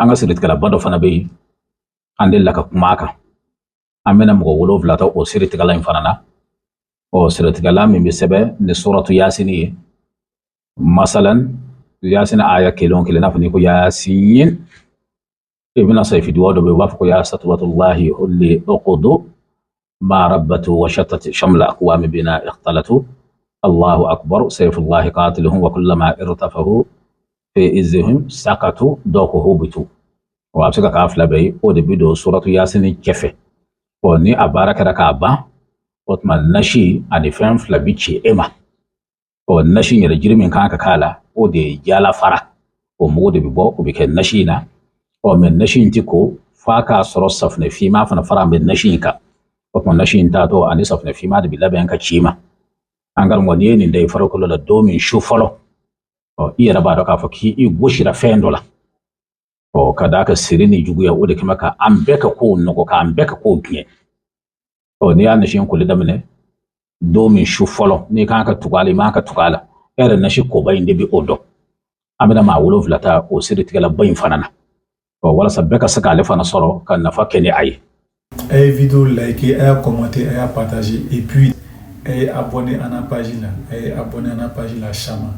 An ka siritigɛlaba dɔ fana bɛ yen, an delila ka kuma a kan. An bɛna mɔgɔ 7 ta o siritigɛla in fana na. Ɔ, siritigɛla min bɛ sɛbɛn ni suratu Yasini ye, masalan Yasini aya kelen o kelen, n'a fɔ n'i ko Yasin, i bɛna sayifiduwa dɔ bɛ yen, u b'a fɔ ko ya satwatullahi hulli uqudu ma rabbatu wa shattat shamla aqwami bina ikhtalatu allahu akbar sayfullahi qatiluhum wa kullama irtafahu fi izzihim sakatu, dɔw ko hubitu. Ɔ, a bɛ se ka k'a fila bɛɛ ye. O de bɛ don suratu Yasini cɛfɛ. Ɔ, ni a baara kɛra k'a ban, o tuma nasi ani fɛn fila bi ci e ma. Ɔ, nasi yɛrɛ, jiri min kan ka k'a la, o de ye jala fara, o mugu de bɛ bɔ, o bɛ kɛ nasi in na. Ɔ, mɛ nasi in ti ko f'a k'a sɔrɔ safunɛ finman fana fara bɛ nasi in kan. O tuma nasi in taatɔ ani safunɛ finman de bɛ labɛn ka ci ma. An karamɔgɔ, n'i ye nin da i farikolo la don min su fɔlɔ, ɔ, i yɛrɛ b'a dɔn k'a fɔ k'i gosira fɛn dɔ la. Ɔ, ka d'a ka siri ni juguya, o de kama ka an bɛɛ ka kow nɔgɔ, k'an bɛɛ ka kow tiɲɛ. Ɔ, n'i y'a nasi in koli daminɛ don min su fɔlɔ, n'i kan ka tugu a la, i man ka tugu a la, e yɛrɛ nasi koba in de bɛ o dɔn. An bɛna maa 7 ta o siritigɛlaba in fana na, ɔ, walasa bɛɛ ka se k'ale fana sɔrɔ ka nafa kɛ ni a ye. A ye vidéo liker, a y'a commenter, a y'a partager et puis a ye abonné an na page la, a ye abonné an na page la Chama.